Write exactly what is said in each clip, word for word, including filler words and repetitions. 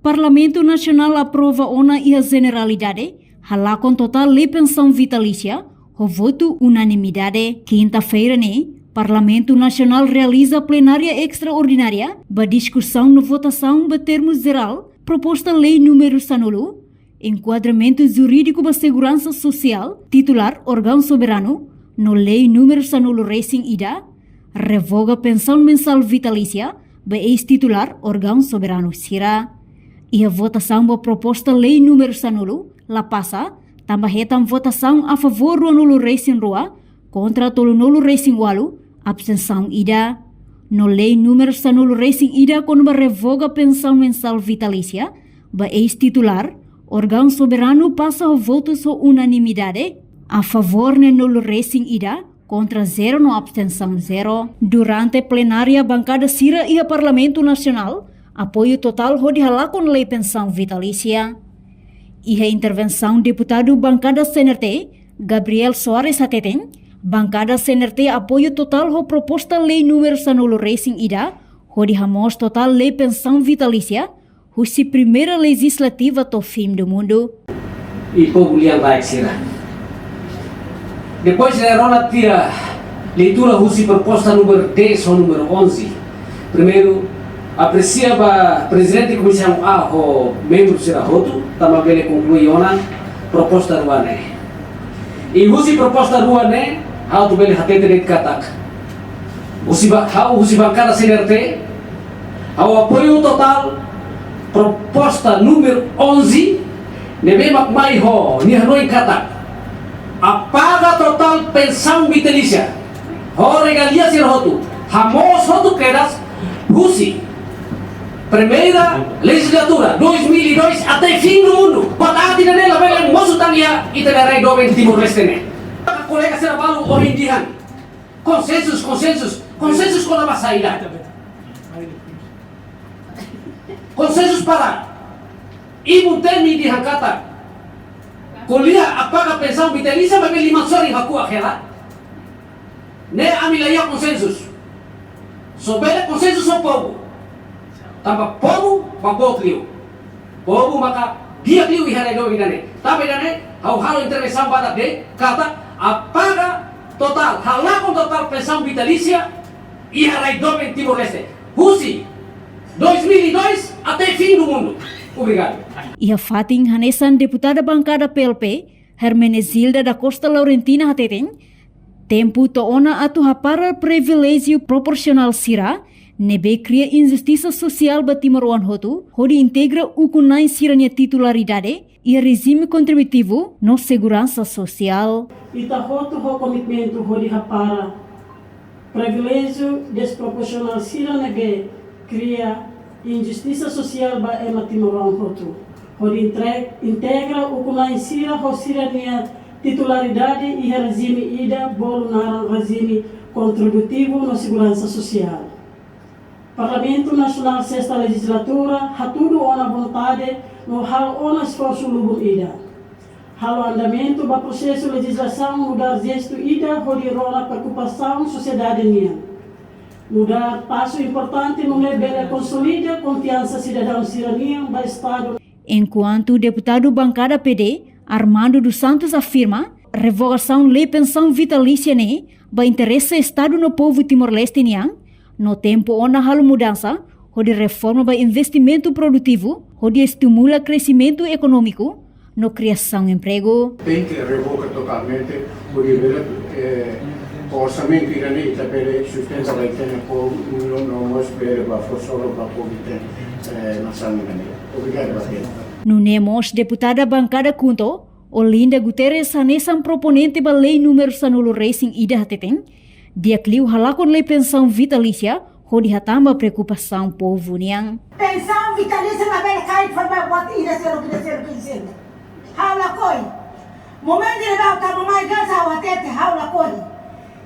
Parlamentu Nasionál aprova ona iha jeneralidade halakon totál lei pensaun vitalísia ho votu unanimidade. Kinta-feira ne'e, Parlamentu Nasionál realiza plenária estraordinária ba diskusaun no votasaun ba termu jerál proposta lei númeru sanulu, enkuadramentu jurídiku ba seguransa sosiál titulár órgaun soberanu, no lei númeru sanulu resin ida, revoga pensaun mensál vitalísia ba eis-titulár órgaun soberanu sira. Iha votasaun ba proposta lei númeru sanulu la pasa, tanba hetan votasaun a favór ruanulu resin rua, kontra tolunulu resin ualu, abstensaun ida. No lei númeru sanulu resin ida kona-ba revoga pensaun mensál vitalísia ba eis-titulár órgaun soberanu pasa ho votus ho unanimidade, a favór neenulu resin ida, kontra zero no abstensaun zero. Durante plenária, bankada sira iha Parlamentu Nasionál apoiu totál hodi halakon lei pensaun vitalísia. Iha intervensaun deputadu bankada C N R T, Gabriel Soares hateten, bankada C N R T apoiu totál ho proposta lei númeru sanulu resin ida, hodi hamoos totál lei pensaun vitalísia, husi primeira lejizlativa to'o fim do mundu. I povu lian baik sira. Depois de rona tira leitura husi proposta númeru dez ho númeru onze. Primeiru, apresia ba Prezidente Komisaun A ho membru sira hotu, tanba bele konklui ona proposta rua ne'e. I husi proposta rua ne'e, ha'u atu bele hatete de'it katak. Husi ba, ha'u husi bankada C N R T, ha'u apoiu totál proposta númeru onze, ne'ebé mak mai ho nia hanoin katak apaga totál pensaun vitalísia ho regalia sira hotu, hamoos hotu kedas husi primeira lejizlatura dois mil e dois até fim do mundo. Buat aat ida-ne'e labele mosu tan iha ita-nia rai doben Timor-Leste ne'e. Kolega sira balu ohin dehan konsensus, konsensus, konsensus kona-ba saida? Konsensus para ibun temi dehan katak ko'alia apaga pensaun vitalísia maibé liman sorin hakuak hela. Ne'e ami la iha konsensus. Só bele konsensus ho povu. Tanba povu ba votu liu. Povu maka di'ak liu iha rai doben ida-ne'e. Tanba ida-ne'e, ha'u halo intervensaun badak de'it, katak apaga totál, halakon totál pensaun vitalísia iha rai doben Timor-Leste. Husi dois mil e dois até fim do mundo. Obrigadu. Iha fatin hanesan, deputada bankada P L P, Hermenegilda da Costa Laurentina hateten, tempu to'o ona atu hapara priviléjiu proporsionál sira ne'ebé kria injustisa sosiál ba timoroan hotu, hodi integra ukun-na'in sira-nia titularidade iha rejime kontributivu no seguransa sosiál. Ita hotu ho komitmentu hodi hapara priviléjiu desproporsionál sira ne'ebé kria injustisa sosiál ba ema timoroan hotu, hodi entre-, integra ukun-na'in sira ho sira-nia titularidade iha rejime ida bolu naran rejime kontributivu no seguransa sosiál. Parlamentu Nasionál Sesta Lejizlatura hatudu ona vontade no halo ona esforsu lubun ida. Halo andamentu ba prosesu lejizlasaun nu'udar jestu ida hodi rona preokupasaun sosiedade nian. Nu'udar pasu importante nune'e bele konsolida konfiansa sidadaun sira-nian ba Estadu. Enkuantu deputadu bankada P D, Armando dos Santos afirma, revogasaun lei pensaun vitalísia ne'e ba interese Estadu no povu Timor-Leste nian, no tempu ona halo mudansa, hodi reforma ba investimentu produtivu, hodi estimula kresimentu ekonómiku no kriasaun empregu. Tenke revoga totalmente, hodi bele, eh, orsamentu ida-ne'e ita bele sustenta ba ita-nia povu, no, no mós bele ba fó solusaun ba povu ita-nia, eh, nasaun ida-ne'e. Obrigadu, Baden. Nune'e mós deputada bankada KHUNTO, Olinda Guterres, hanesan proponente ba lei númeru sanulu resin ida hateten, di'ak liu halakon lei pensaun vitalísia, hodi hatán ba preokupasaun povu nian. Pensaun vitalísia labele kaer fali ba buat ida seluk, ida seluk, ida seluk. Ha'u lakohi. Momentu ne'ebá ha'u tama mai Gaza ha'u hatete ha'u lakohi.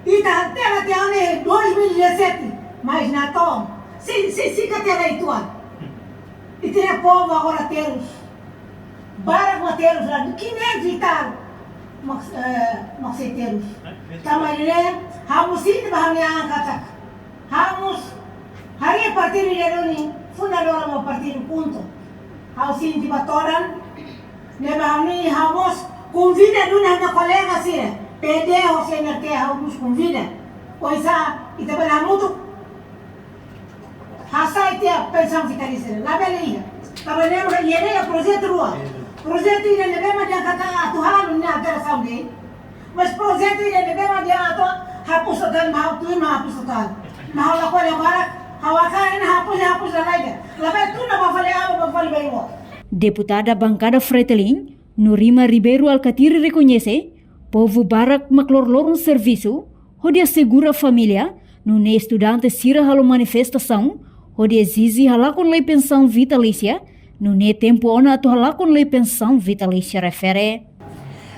Ita hatene tiha ona dois mil e dezassete, mas natoon. Se, se, se ka tiha ona uitoan. Ita-nia povu agora terus. Barak mak terus la, quinhentos e tal. Mak, eh, mak sei terus. Tanba ne'e, ha'u mós sente ba ha'u-nia an katak. Ha'u mós harii partidu ida duni, fundadora ba partidu KHUNTO. Ha'u sente ba todan, ne'ebé ha'u-nia, ha'u mós konvida duni ha'u-nia kolega sira, P D ho C N R T, ha'u mós konvida. Oinsá ita bele hamutuk hasai tiha pensaun vitalísia. Labele iha. Tanba ne'e mak iha ne'e projetu rua. Projetu ida ne'ebé mak di'ak atu halo ne'e alterasaun de'it. Mas projetu ida ne'ebé mak di'ak atu hapus total, mak ha'u tuir mak hapus total. Mak ha'u lakohi agora, ha'u hakarak hapus, hapus lalais. Labele tun ba fali aban, ba fali baibain. Deputada bankada Fretilin, Nurima Ribeiro Alkatiri rekoñese, povu barak mak loroloron servisu, hodi asegura família, nune'e estudante sira halo manifestasaun, hodi ezije halakon lei pensaun vitalísia, nune'e tempu ona atu halakon lei pensaun vitalísia refere.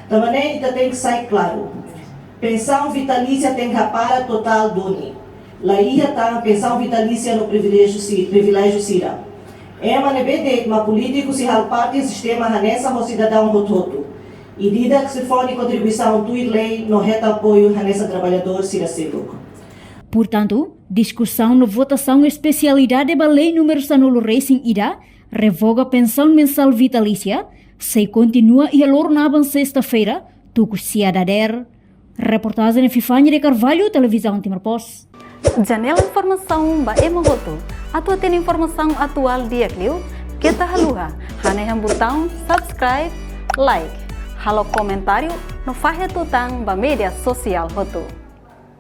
Tanba ne'e ita tenke sai klaru. Pensaun vitalísia tenke hapara totál duni. La iha tan pensaun vitalísia no priviléjiu si-, priviléjiu sira. Ema ne'ebé de'it mak polítiku sei halo parte sistema hanesan ho sidadaun hotu-hotu. Ida-idak sei fó nia kontribuisaun tuir lei no hetan apoiu hanesan traballadór sira seluk. Portantu, diskusaun no votasaun espesialidade ba lei númeru sanulu resin ida, revoga pensaun mensál vitalísia, sei kontinua iha loron aban sesta-feira, tuku sia dadeer. Reportajen Epifania de Carvalho, Televizaun Timor Post. Janela informasaun ba ema hotu. Atu hatene informasaun atuál di'ak liu, keta haluha hanehan butaun subscribe, like, halo komentáriu no fahe tutan ba média sosiál hotu.